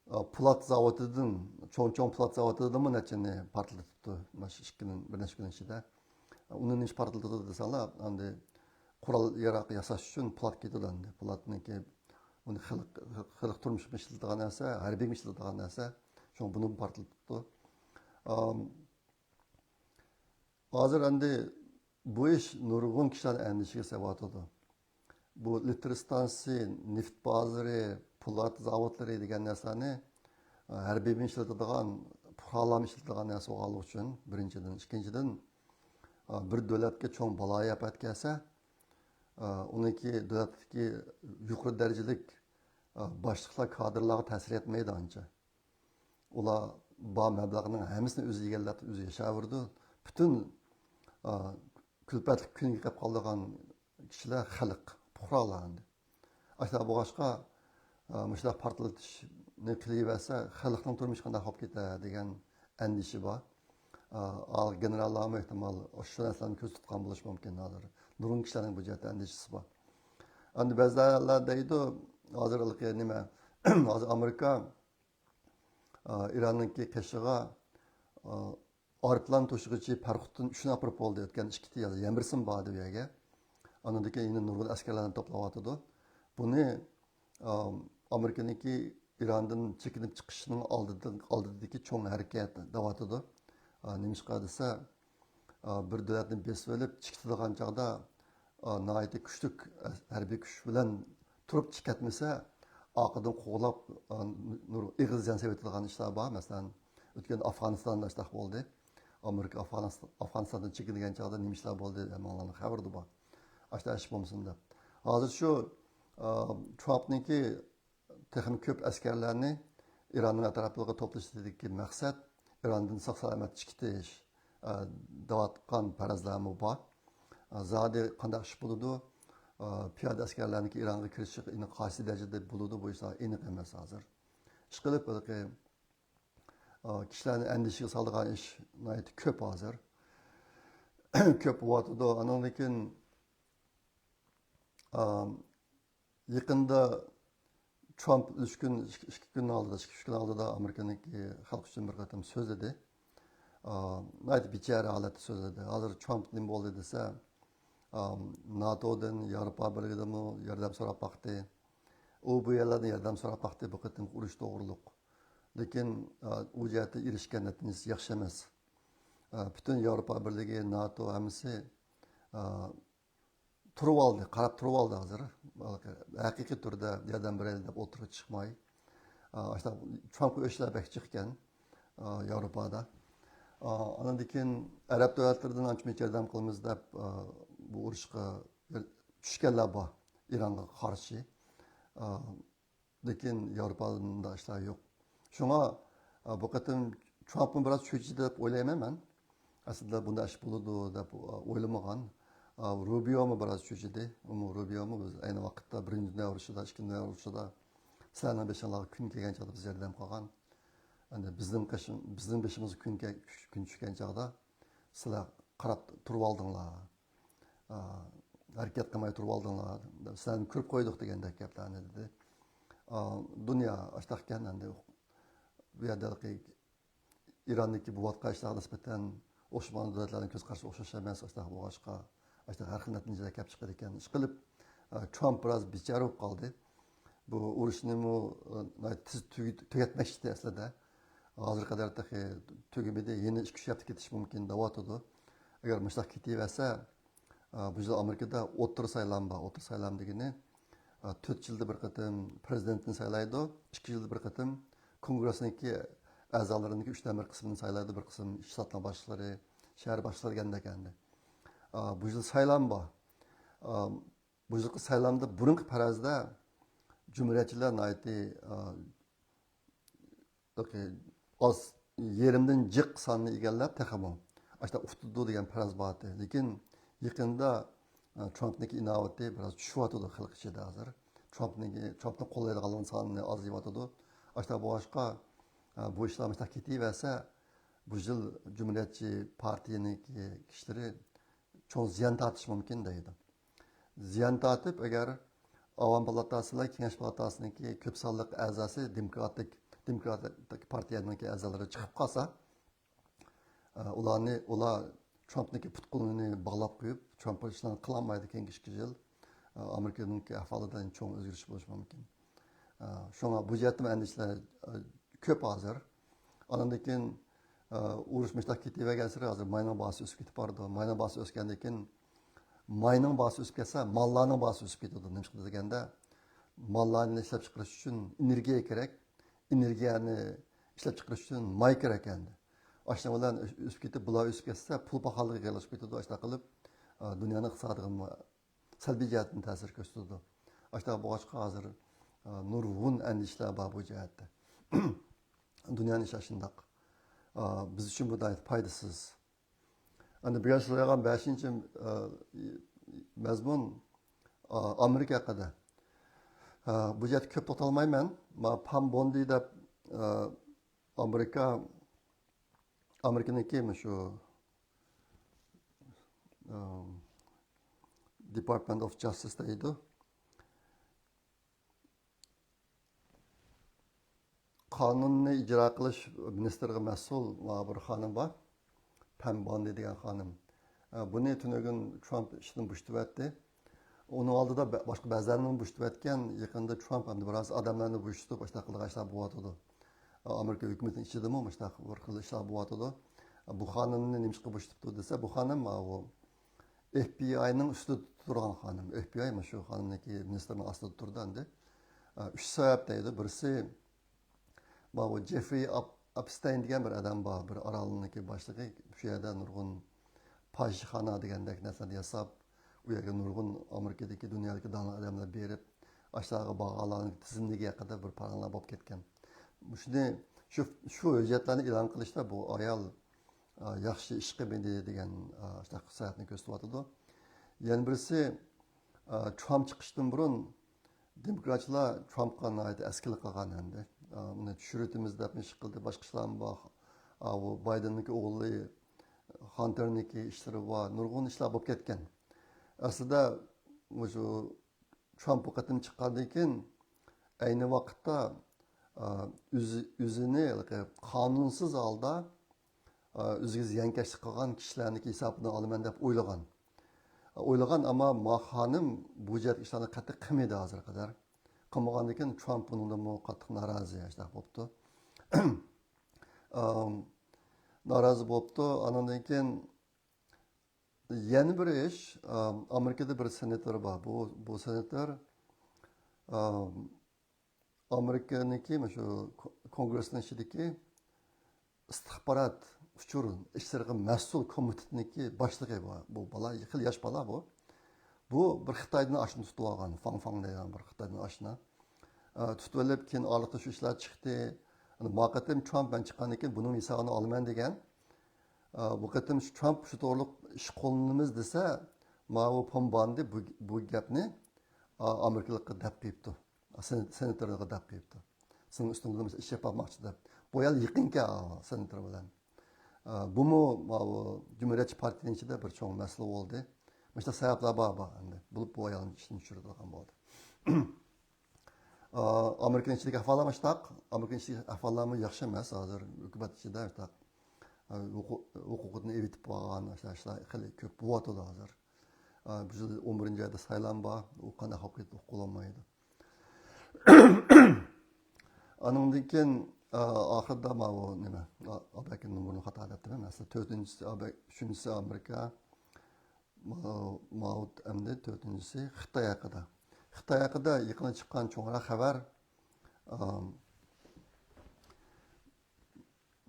ئا، پولات زاۋۇتىدىن، چوڭ-چوڭ پولات زاۋۇتىدىنمۇ نەچچىنى پارتلىتىپتۇ، مانا شۇ ئىككى كۈن، بىر نەچچە كۈن ئىچىدە. ئۇنى نېمىشقا پارتلىتىدۇ دېسەڭلار، ئەمدى قورال-ياراغ ياساش ئۈچۈن پولات كېتىدۇ ئەمدى. پولاتنىڭكى بۇنى خەلق، خەلق تۇرمۇشىغا ئىشلىتىدىغان نەرسە، ھەربىيگە ئىشلىتىدىغان نەرسە. شۇڭا بۇنى پارتلىتىپتۇ. ئام، ھازىر ئەمدى بۇ ئىش نۇرغۇن كىشىلەرنى ئەندىشىگە سېلىۋاتىدۇ. بۇ ئېلېكتر ئىستانسىسى، نېفىت بازىرى، پولات زاۋۇتلىرى دېگەن نەرسىلەرنى، ئە، ھەربىي ئىشلىتىدىغان، پۇقرالار ئىشلىتىدىغان نەرسە بولغانلىقى ئۈچۈن، بىرىنچىدىن. ئىككىنچىدىن، ئە، بىر دۆلەتكە چوڭ بالايىئاپەت كەلسە، ئە، ئۇنىڭكى دۆلەتتىكى يۇقىرى دەرىجىلىك، ئە، باشلىقلار، كادىرلارغا تەسىر يەتمەيدۇ ئانچە. ئۇلار بار مەبلەغنىڭ ھەممىسىنى ئۆزى ئىگىلەپ، ئۆزى ياشاۋېرىدۇ. پۈتۈن، ئا، كۈلپەتلىك كۈنگە قېلىپ قالىدىغان كىشىلەر خەلق، پۇقرالار ئەمدى. ئاشۇنداق بولغاچقا، ئا، مۇشۇنداق پارتلىتىشنى قىلىۋەرسە، خەلقنىڭ تۇرمۇشى قانداق بولۇپ كېتەر دېگەن ئەندىشە بار. ئا، ئا، گېنېراللارمۇ ئېھتىمال شۇ نەرسىلەرنى كۆزدە تۇتقان بولۇشى مۇمكىن ھازىر. نۇرغۇن كىشىلەرنىڭ بۇ جەھەتتە ئەندىشىسى بار. ئەمدى بەزىلەر دەيدۇ، ھازىر ھېلىقى نېمە، ھازىر ئامېرىكا ئا، ئىراننىڭكى قېشىغا، ئا، ئايروپىلان توشۇغۇچى پەرخۇددىن ئۈچنى ئاپىرىپ بولدى، ئۆتكەن ئىككى يەمبىرسىمۇ باردى بۇ يەرگە. ئاندىن كېيىن يەنە نۇرغۇن ئەسكەرلەرنى توپلاۋاتىدۇ. بۇنى، ئا، ئامېرىكىنىڭكى ئىراندىن چېكىنىپ چىقىشىنىڭ ئالدىدا، ئالدىدىكى چوڭ ھەرىكەت دەۋاتىدۇ. ئا، نېمىشقا دېسە، ئا، بىر دۆلەتنى بېسىۋېلىپ چىقىتىدىغان چاغدا، ئا، ناھايىتى كۈچلۈك ھەربىي كۈچ بىلەن تۇرۇپ چىقىۋەتمىسە، ئارقىدىن قوغلاپ، ئا، نۇر-، ئېغىر زىيان سېلىۋېتىدىغان ئىشلار بار. مەسىلەن، ئۆتكەندە ئافغانىستاندا شۇنداق بولدى. ئامېرىكا ئافغانىست-، ئافغانىستاندىن چېكىنگەن چاغدا نېمە ئىشلار بولدى، ھەممىڭلارنىڭ خەۋىرىدە بار. ئاشۇنداق ئىش بولمىسۇن دەپ. ھازىر شۇ، ئا، ترامپنىڭكى تېخىمۇ كۆپ ئەسكەرلەرنى ئىراننىڭ ئەتراپلىرىغا توپلىشىدىكى مەقسەت ئىراندىن ساق-سالامەت چىقىتىش، ئە، دەۋاتقان پەرەزلەرمۇ بار. ئە، زادى قانداق ئىش بولىدۇ؟ ئە، پىيادە ئەسكەرلەرنىڭكى ئىرانغا كىرىشى قايسى دەرىجىدە بولىدۇ؟ بۇ ئىشلار ئېنىق ئەمەس ھازىر. ئىشقىلىپ، ھېلىقى، ئە، كىشىلەرنى ئەندىشىگە سالىدىغان ئىش ناھايىتى كۆپ ھازىر. كۆپ بولۇۋاتىدۇ. ئانىڭدىن كېيىن، ئە، يېقىندا ترامپ ئۈچ كۈن، ئىككى، ئىككى كۈن ئالدىدا، ئىككى، ئۈچ كۈن ئالدىدا ئامېرىكىنىڭكى خەلق ئۈچۈن بىر قېتىم سۆزلىدى. ئا، ناھايىتى بىچارە ھالەتتە سۆزلىدى. ھازىر ترامپ نېمە بولدى دېسە، ئا، ناتودىن، ياۋروپا بىرلىكىدىنمۇ ياردەم سوراپ باقتى. ئۇ بۇ يەرلەردىن ياردەم سوراپ باقتى بۇ قېتىمقى ئۇرۇش توغرۇلۇق. لېكىن، ئا، ئۇ جەھەتتە ئېرىشكەن نەتىجىسى ياخشى ئەمەس. ئا، پۈتۈن ياۋروپا بىرلىكى، ناتو ھەممىسى، ئا، تۇرۇۋالدى، قاراپ تۇرۇۋالدى ھازىر. ھەقىقىي تۈردە ياردەم بېرەيلى دەپ ئوتتۇرىغا چىقماي. ئا، ئاشۇنداق ترامپقا ئۆچلەر بەك جىقكەن، ئا، ياۋروپادا. ئا، ئاندىن كېيىن ئەرەب دۆلەتلىرىدىن ئانچە مۇنچە ياردەم قىلىمىز دەپ، ئا، بۇ ئۇرۇشقا چۈشكەنلەر بار، ئىرانغا قارشى. ئا، لېكىن ياۋروپادا بۇنداق ئىشلار يوق. شۇڭا، ئا، بۇ قېتىم ترامپمۇ بىراز چۆچۈدى دەپ ئويلايمەن مەن. ئەسلىدە بۇنداق ئىش بولىدۇ دەپ، ئا، ئويلىمىغان. ئا، روبىيومۇ بىراز چۆچۈدى. ئۇمۇ، روبىيومۇ بىز ئەينى ۋاقىتتا بىرىنچى دۇنيا ئۇرۇشىدا، ئىككىنچى دۇنيا ئۇرۇشىدا سىلەرنىڭ بېشىڭلارغا كۈن كەلگەن چاغدا بىز ياردەم قىلغان. ئەمدى بىزنىڭ قېشىم-، بىزنىڭ بېشىمىزغا كۈن كە-، كۈن چۈشكەن چاغدا سىلەر قاراپ تۇرۇۋالدىڭلار. ئا، ھەرىكەت قىلماي تۇرۇۋالدىڭلار، سىلەرنى كۆرۈپ قويدۇق دېگەندەك گەپلەرنى دېدى. ئا، دۇنيا ئاشتاقكەن ئەمدى. بۇ يەردە ئىراندىكى بولۇۋاتقان ئىشلارغا نىسبەتەن ئوخشىمىغان دۆلەتلەرنىڭ كۆز قارىشى ئوخشاش ئەمەس، ئاشتاق بولغاچقا، ئاشتاق ھەر خىل نەتىجىلەر كەپ چىقىدىكەن. ئىشقىلىپ، ئا، ترامپ بىراز بىچارە بولۇپ قالدى. بۇ ئۇرۇشنىمۇ، ئا، ناھايىتى تېز تۈگىت-، تۈگەتمەكچى ئىدى ئەسلىدە. ھازىرغا قەدەر تېخى تۈگىمىدى، يەنە ئىككى، ئۈچ ھەپتە كېتىشى مۇمكىن دەۋاتىدۇ. ئەگەر مۇشۇنداق كېتىۋەرسە، ئا، بۇ يىل ئامېرىكىدا ئوتتۇرا سايلام بار. ئوتتۇرا سايلام دېگىنى، ئا، تۆت يىلدا بىر قېتىم پىرېزىدېنتنى سايلايدۇ، ئىككى يىلدا بىر قېتىم كونگرېسنىڭكى ئەزالىرىنىڭكى ئۈچتىن بىر قىسمىنى سايلايدۇ، بىر قىسىم شتاتنىڭ باشلىقلىرى، شەھەر باشلىقلىرى دېگەندەك ئەمدى. ئا، بۇ يىل سايلام بار. ئا، بۇ يىلقى سايلامدا بۇرۇنقى پەرەزدە جۇمھۇرىيەتچىلەر ناھايىتى، ئا، ئاز، يېرىمدىن جىق ساننى ئىگىلەپ تېخىمۇ ئاشۇنداق ئۇتىدۇ دېگەن پەرەز بار ئىدى. لېكىن يېقىندا، ئا، ترامپنىڭكى ئىناۋىتى بىراز چۈشۈۋاتىدۇ خەلق ئىچىدە ھازىر. ترامپنىڭكى، ترامپنى قوللايدىغانلارنىڭ سانى ئازىيىۋاتىدۇ. ئاشۇنداق بولغاچقا، ئا، بۇ ئىشلار مۇشۇنداق كېتىۋەرسە، بۇ يىل جۇمھۇرىيەتچى پارتىيىنىڭكى كىشىلىرى چوڭ زىيان تارتىشى مۇمكىن دەيدۇ. زىيان تارتىپ، ئەگەر ئاۋام پالاتاسى بىلەن كېڭەش پالاتاسىنىڭكى كۆپ سانلىق ئەزاسى دېموكراتىك، دېموكراتىك پارتىيەنىڭكى ئەزالىرى چىقىپ قالسا، ئە، ئۇلارنى، ئۇلار ترامپنىڭكى پۇت-قولىنى باغلاپ قويۇپ، ترامپ بۇ ئىشلارنى قىلالمايدۇ كېيىنكى ئىككى يىل. ئە، ئامېرىكىنىڭكى ئەھۋالىدا چوڭ ئۆزگىرىش بولۇشى مۇمكىن. شۇڭا بۇ جەھەتتىمۇ ئەندىشىلەر كۆپ ھازىر. ئاندىن كېيىن ئۇرۇش مۇشۇنداق كېتىۋەرگەنسېرى ھازىر ماينىڭ باھاسى ئۆسۈپ كېتىپ بارىدۇ. ماينىڭ باھاسى ئۆسكەندىن كېيىن ماينىڭ باھاسى ئۆسۈپ كەتسە، ماللارنىڭ باھاسى ئۆسۈپ كېتىدۇ. نېمىشقا دېگەندە، ماللارنى ئىشلەپچىقىرىش ئۈچۈن ئېنېرگىيە كېرەك. ئېنېرگىيەنى ئىشلەپچىقىرىش ئۈچۈن ماي كېرەك ئەمدى. ئاشۇنىڭ بىلەن ئۆسۈپ كېتىپ، بۇلار ئۆسۈپ كەتسە، پۇل پاخاللىقى قىيىنلىشىپ كېتىدۇ. ئاشۇنداق قىلىپ، دۇنيانىڭ ئىقتىسادىغا سەلبىي جەھەتتىن تەسىر كۆرسىتىدۇ. ئاشۇنداق بولغاچقا، ھازىر نۇرغۇن ئەندىشىلەر بار بۇ جەھەتتە. دۇنيانىڭ ئىشى ئاشۇنداق. بىز ئۈچۈن بۇ ناھايىتى پايدىسىز. ئەمدى بۈگۈن سىلەرگە بەشىنچى، ئە، مەزمۇن، ئە، ئامېرىكا ھەققىدە. ئە، بۇ جەھەتتە كۆپ توختالمايمەن. ما پام بوندى دەپ، ئە، ئامېرىكا، ئامېرىكىنىڭكى مۇشۇ، ئە، Department of Justice دەيدۇ. قانۇننى ئىجرا قىلىش مىنىستىرىغا مەسئۇل بىر خانىم بار. پەم بوندى دېگەن خانىم. ئە، بۇنى تۈنۈگۈن ترامپ ئىشتىن بوشىتىۋەتتى. ئۇنىڭ ئالدىدا بە-، باشقا بەزىلەرنىمۇ بوشىتىۋەتكەن. يېقىندا ترامپ ئەمدى بىراز ئادەملەرنى بوشىتىپ، ئاشۇنداق قىلغان ئىشلار بولۇۋاتىدۇ. ئامېرىكا ھۆكۈمىتىنىڭ ئىچىدىمۇ مۇشۇنداق بىر خىل ئىشلار بولۇۋاتىدۇ. بۇ خانىمنى نېمىشقا بوشىتىپتۇ دېسە، بۇ خانىم، ئاۋۇ، ئېف بى ئاينىڭ ئۈستىدە تۇرغان خانىم. ئېف بى ئاي مۇشۇ خانىمنىڭكى مىنىستىرنىڭ ئاستىدا تۇرىدۇ ئەمدى. ئۈچ سەۋەب دەيدۇ. بىرسى، ماۋۇ جېفرى ئاپ-، ئاپستەين دېگەن بىر ئادەم بار، بىر ئارالنىڭكى باشلىقى. شۇ يەردە نۇرغۇن پاھىشىخانا دېگەندەك نەرسىلەرنى ياساپ، ئۇ يەرگە نۇرغۇن ئامېرىكىدىكى، دۇنيادىكى داڭلىق ئادەملەر بېرىپ، ئاشۇلارغا باغلارنىڭ تىزىملىكى ھەققىدە بىر پاراڭلار بولۇپ كەتكەن. شۇنى، شۇ، شۇ ھۆججەتلەرنى ئېلان قىلىشتا بۇ ئايال، ئا، ياخشى ئىش قىلمىدى دېگەن، ئا، شۇنداق ساياھەتنى كۆرسىتىۋاتىدۇ. يەنە بىرسى، ئا، ترامپ چىقىشتىن بۇرۇن دېموكراتچىلار ترامپقا ناھايىتى ئەسكىلىك قىلغان ئەمدى. ئا، ئۇنى چۈشۈرۈۋېتىمىز دەپمۇ ئىش قىلدى، باشقا ئىشلارمۇ بار. ئا، ئۇ بايدېننىڭكى ئوغلى خانتېرنىڭكى ئىشلىرى بار، نۇرغۇن ئىشلار بولۇپ كەتكەن. ئەسلىدە مۇشۇ ترامپ بۇ قېتىم چىققاندىن كېيىن، ئەينى ۋاقىتتا، ئا، ئۆزى، ئۆزىنى ھېلىقى قانۇنسىز ھالدا، ئا، ئۆزىگە زىيانكەشلىك قىلغان كىشىلەرنىڭكى ھېسابىدىن ئالىمەن دەپ ئويلىغان. ئويلىغان، ئەمما ما خانىم بۇ جەھەتتىكى ئىشلارنى قەتئىي قىلمىدى ھازىرغا قەدەر. قىلمىغاندىن كېيىن ترامپ بۇنىڭدىنمۇ قاتتىق نارازى، ئاشۇنداق بوپتۇ. ئام، نارازى بوپتۇ. ئانىڭدىن كېيىن يەنە بىر ئىش، ئام، ئامېرىكىدا بىر سېناتور بار. بۇ، بۇ سېناتور، ئام، ئامېرىكىنىڭكى مۇشۇ كو-، كونگرېسنىڭ ئىچىدىكى ئىستىخبارات ئۇچۇر ئىشلىرىغا مەسئۇل كومىتېتنىڭكى باشلىقى بۇ. بۇ بالا خېلى ياش بالا بۇ. بۇ بىر خىتايدىن ئاشنا تۇتۇپ ئالغان، فاڭ فاڭ دەيدىغان بىر خىتايدىن ئاشنا. ئە، تۇتۇپ ئېلىپ، كېيىن ئارىلىقتا شۇ ئىشلار چىقتى. ئەنە ما قېتىم ترامپ مەن چىققاندىن كېيىن بۇنىڭ ھېسابىنى ئالىمەن دېگەن. ئە، بۇ قېتىم شۇ ترامپ شۇ توغرىلىق ئىش قوللىنىمىز دېسە، ماۋۇ پومباندى بۇ، بۇ گەپنى، ئا، ئامېرىكىلىققا دەپ قويۇپتۇ. سېن-، سېناتورغا دەپ قويۇپتۇ. سېنىڭ ئۈستۈڭدە بىر ئىش ياپالماقچى دەپ. بۇ ئايال يېقىنكەن سېناتور بىلەن. ئا، بۇمۇ ماۋۇ جۇمھۇرىيەتچى پارتىيىنىڭ ئىچىدە بىر چوڭ مەسىلە بولدى. مۇشۇنداق سەۋەبلەر بار، بار ئەمدى. بولۇپ بۇ ئايالنى ئىشتىن چۈشۈرىدىغان بولدى. ئا، ئامېرىكىنىڭ ئىچىدىكى ئەھۋاللار مۇشۇنداق. ئامېرىكىنىڭ ئىچىدىكى ئەھۋاللارمۇ ياخشى ئەمەس ھازىر. ھۆكۈمەت ئىچىدە مۇشۇنداق، ئا، ھوقۇق-، ھوقۇقىدىن ئېۋىتىپ قالغان ئاشۇنداق ئىشلار خېلى كۆپ بولۇۋاتىدۇ ھازىر. ئا، بۇ يىل ئون بىرىنچى ئايدا سايلام بار. ئۇ قانداق بولۇپ كېتىدۇ، ئۇقۇپ بولالمايدۇ. ئانىڭدىن كېيىن، ئا، ئاخىرىدا ماۋۇ نېمە، ئا، ئابەكىن نومۇرىنى خاتا دەپتىمەن. ئەسلى تۆتىنچىسى ئابە-، ئۈچىنچىسى ئامېرىكا، ماۋۇ، ماۋۇ ئەمدى تۆتىنچىسى خىتاي ھەققىدە. خىتاي ھەققىدە يېقىندا چىققان چوڭراق خەۋەر، ئا،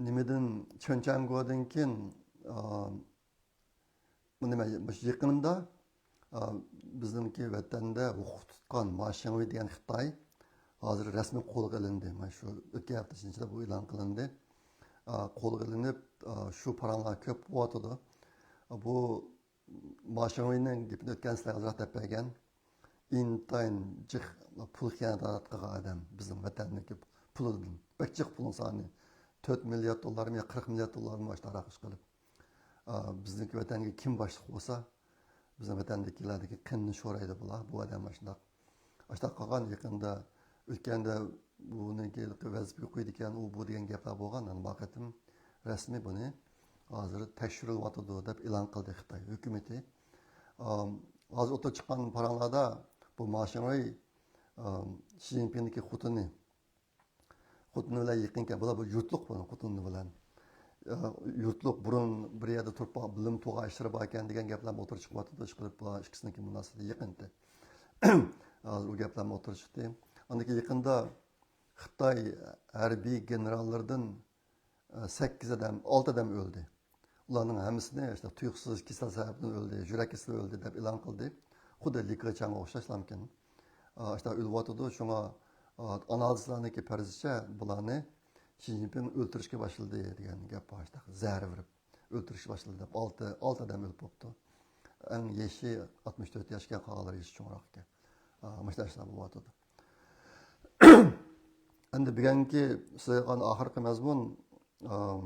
نېمىدىن، چېنچاڭگودىن كېيىن، ئا، بۇ نېمە، مۇشۇ يېقىندا، ئا، بىزنىڭكى ۋەتەندە ھوقۇق تۇتقان ما شىڭۋېي دېگەن خىتاي ھازىر رەسمىي قولغا ئېلىندى. مانا شۇ ئۆتكەن ھەپتە ئىچىدە بۇ ئېلان قىلىندى. ئا، قولغا ئېلىنىپ، ئا، شۇ پاراڭلار كۆپ بولۇۋاتىدۇ. بۇ ما شىڭۋېينىڭ گېپىنى ئۆتكەن سىلەرگە ئازراق دەپ بەرگەن. ئىنتايىن جىق پۇل خىيانەت قىلغان ئادەم، بىزنىڭ ۋەتەندىكى پۇلىدىن. بەك جىق پۇلنىڭ سانى. تۆت مىليارد دوللارمۇ يا قىرىق مىليارد دوللارمۇ ئاشۇنداق ئىش قىلىپ. ئا، بىزنىڭكى ۋەتەنگە كىم باشلىق بولسا، بىزنىڭ ۋەتەندىكىلەردىكى قېنىنى شورايدۇ بۇلار. بۇ ئادەم ئاشۇنداق، ئاشۇنداق قىلغان. يېقىندا، ئۆتكەندە بۇنىڭكى ۋەزىپىگە قويىدىكەن، ئۇ بۇ دېگەن گەپلەر بولغان. ئەمما بۇ قېتىم رەسمىي بۇنى ھازىر تەكشۈرۈلۈۋاتىدۇ دەپ ئېلان قىلدى خىتاي ھۆكۈمىتى. ئام، ھازىر ئوتتۇرىغا چىققان پاراڭلاردا بۇ ما شىڭۋېي ئام، شى جىنپىڭنىڭكى خوتۇنى، خوتۇنى بىلەن يېقىنكەن، بۇلار بىر يۇرتلۇق بۇنىڭ خوتۇنى بىلەن. ئا، يۇرتلۇق، بۇرۇن بىر يەردە تۇرۇپ، بىللە تۇرغان ئىشلىرى باركەن دېگەن گەپلەرمۇ ئوتتۇرىغا چىقىۋاتىدۇ. ئىشقىلىپ، بۇلار ئىككىسىنىڭكى مۇناسىۋىتى يېقىنتى. ھازىر ئۇ گەپلەرمۇ ئوتتۇرىغا چىقتى. ئاندىن كېيىن يېقىندا خىتاي ھەربىي گېنېراللىرىدىن، ئە، سەككىز ئادەم، ئالتە ئادەم ئۆلدى. ئۇلارنىڭ ھەممىسىنى ئىشتە تۇيۇقسىز كېسەل سەۋەبىدىن ئۆلدى، يۈرەك كېسىلى ئۆلدى دەپ ئېلان قىلدى. خۇددى لى كېچياڭغا ئوخشاشلامكەن. ئا، ئىشتە ئۆلۈۋاتىدۇ، شۇڭا، ئا، ئانالىزلارنىڭكى پەرىزىچە بۇلارنى شى جىنپىڭ ئۆلتۈرۈشكە باشلىدى دېگەن گەپ بار. ئىشتە زەھەر بېرىپ ئۆلتۈرۈشكە باشلىدى دەپ ئالتە، ئالتە ئادەم ئۆلۈپ بوپتۇ. ئەڭ يېشى ئاتمىش تۆت ياشكەن، قالغانلار يېشى چوڭراق ئىكەن. ئا، مۇشۇنداق ئىشلار بولۇۋاتىدۇ. ئەمدى بۈگۈنكى سۆزلەيدىغان ئاخىرقى مەزمۇن، ئام،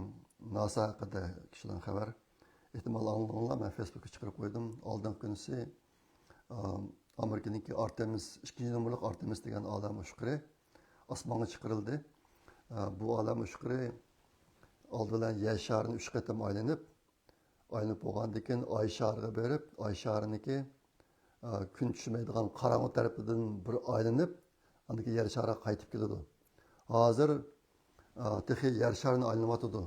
ناسا ھەققىدە كىشىلەرنىڭ خەۋەر. ئېھتىمال ئاڭلىدىڭلار، مەن فېيسبۇكقا چىقىرىپ قويدۇم. ئالدىنقى كۈنىسى، ئام، ئامېرىكىنىڭكى ئارتېمىس، ئىككىنچى نومۇرلۇق ئارتېمىس دېگەن ئالەم ئۇچقۇرى ئاسمانغا چىقىرىلدى. ئا، بۇ ئالەم ئۇچقۇرى ئالدى بىلەن يەر شارىنى ئۈچ قېتىم ئايلىنىپ، ئايلىنىپ بولغاندىن كېيىن، ئاي شارىغا بېرىپ، ئاي شارىنىڭكى، ئا، كۈن چۈشمەيدىغان قاراڭغۇ تەرىپىدىن بىر ئايلىنىپ، ئاندىن كېيىن يەر شارىغا قايتىپ كېلىدۇ. ھازىر، ئا، تېخى يەر شارىنى ئايلىنىۋاتىدۇ.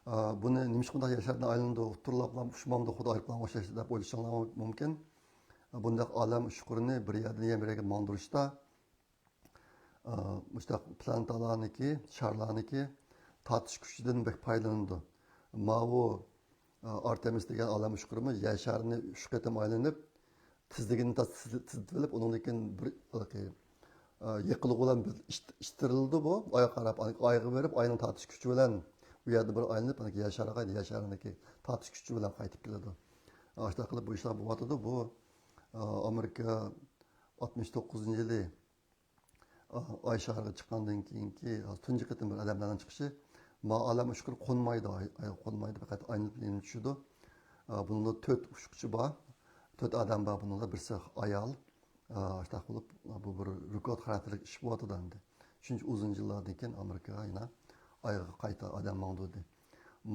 ئا، بۇنى نېمىشقا بۇنداق يەر شارىدىن ئايلىنىدۇ، تۇرۇپلا ئۇچمامدۇ، خۇددى ئايروپىلانغا ئوخشاش دەپ ئويلىشىڭلار مۇمكىن. بۇنداق ئالەم ئۇچقۇرىنى بىر يەردىن يەنە بىر يەرگە ماڭدۇرۇشتا، ئا، مۇشۇنداق پلانېتالارنىڭكى، شارلارنىڭكى تارتىش كۈچىدىن بەك پايدىلىنىدۇ. ماۋۇ، ئا، ئارتېمىس دېگەن ئالەم ئۇچقۇرىمۇ يەر شارىنى ئۈچ قېتىم ئايلىنىپ، تېزلىكىنى تاز-، تېز-، تېزلىتىۋېلىپ، ئۇنىڭدىن كېيىن بىر، ھېلىقى، ئا، يېقىلغۇ بىلەن بىر ئىت-، ئىتتىرىلىدۇ بۇ. ئايغا قاراپ، ئايغا بېرىپ، ئاينىڭ تارتىش كۈچى بىلەن ئۇ يەردە بىر ئايلىنىپ، يەر شارىغا، يەر شارىنىڭكى تارتىش كۈچى بىلەن قايتىپ كېلىدۇ. ئاشۇنداق قىلىپ بۇ ئىشلار بولۇۋاتىدۇ. بۇ، ئا، ئامېرىكا ئاتمىش توققۇزىنچى يىلى ئاي شارىغا چىققاندىن كېيىنكى تۇنجى قېتىم بىر ئادەملەرنىڭ چىقىشى. ما ئالەم ئۇچقۇرى قونمايدۇ، ئاي، ئايغا قونمايدۇ، پەقەت ئايلىنىپ يەنە چۈشىدۇ. بۇنىڭدا تۆت ئۇچقۇچى بار، تۆت ئادەم بار بۇنىڭدا، بىرسى ئايال. ئاشۇنداق بولۇپ، بۇ بىر رېكورد خاراكتېرلىك ئىش بولۇۋاتىدۇ ئەمدى. شۇنچە ئۇزۇن يىللاردىن كېيىن ئامېرىكىغا يەنە ئايغا قايتا ئادەم ماڭدۇردى.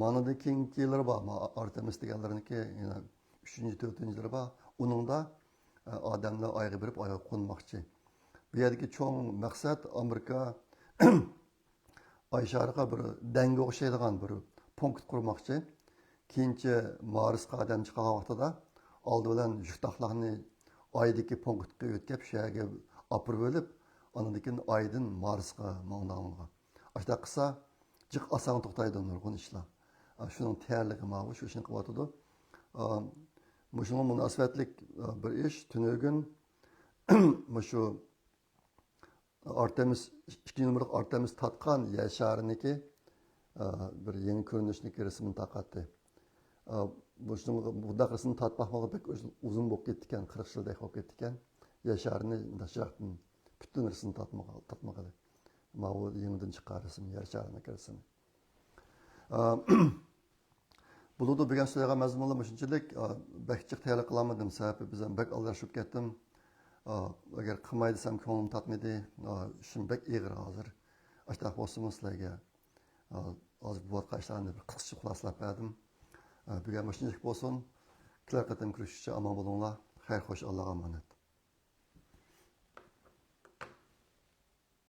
مانىڭدىن كېيىنكىلىرى بار، ما ئارتېمىس دېگەنلىرىنىڭكى يەنە ئۈچىنچى، تۆتىنچىلىرى بار. ئۇنىڭدا، ئە، ئادەملەر ئايغا بېرىپ، ئايغا قونماقچى. بۇ يەردىكى چوڭ مەقسەت ئامېرىكا ئاي شارىغا بىر دەڭگە ئوخشايدىغان بىر پونكىت قۇرماقچى. كېيىنچە مارسقا ئادەم چىقارغان ۋاقتىدا ئالدى بىلەن يۈك تاقلارنى ئايدىكى پونكىتقا يۆتكەپ، شۇ يەرگە ئاپىرىۋېلىپ، ئاندىن كېيىن ئايدىن مارسقا ماڭىدىغانلىقى. ئاشۇنداق قىلسا، جىق ئاسان توختايدۇ نۇرغۇن ئىشلار. ئا، شۇنىڭ تەييارلىقى ماۋۇ، شۇ ئىشنى قىلىۋاتىدۇ. ئا، مۇشۇنىڭغا مۇناسىۋەتلىك، ئا، بىر ئىش، تۈنۈگۈن مۇشۇ ئارتېمىس، ئىككىنچى نومۇرلۇق ئارتېمىس تارتقان يەر شارىنىكى، ئا، بىر يېڭى كۆرۈنۈشنىكى رەسىمىنى تارقاتتى. ئا، مۇشۇنىڭغا، بۇنداق رەسىمنى تارتماقمۇ بەك ئۇز-، ئۇزۇن بولۇپ كېتىپتىكەن، قىرىق يىلدەك بولۇپ كېتىپتىكەن. يەر شارىنى مۇنداق يىراقتىن پۈتۈن رەسىمنى تارتمىغا-، تارتمىغىلى. ماۋۇ يېڭىدىن چىققان رەسىم، يەر شارىنىڭ رەسىمى. ئا، بولىدۇ، بۈگۈن سۆزلەيدىغان مەزمۇنلار مۇشۇنچىلىك. ئا، بەك جىق تەييارلىق قىلالمىدىم، سەۋەبى بىز ھەم بەك ئالدىراشتۇرۇپ كەتتىم. ئا، ئەگەر قىلماي دېسەم كۆڭلۈم تارتمىدى. ئا، ئىشىم بەك ئېغىر ھازىر. ئاشۇنداق بولسىمۇ سىلەرگە، ئا، ھازىر بولۇۋاتقان ئىشلارنى بىر قىسقىچە خۇلاسىلاپ بەردىم. ئا، بۈگۈن مۇشۇنچىلىك بولسۇن. كېلەر قېتىم كۆرۈشكىچە ئامان بولۇڭلار. خەير، خوش، ئاللاغا ئامانەت.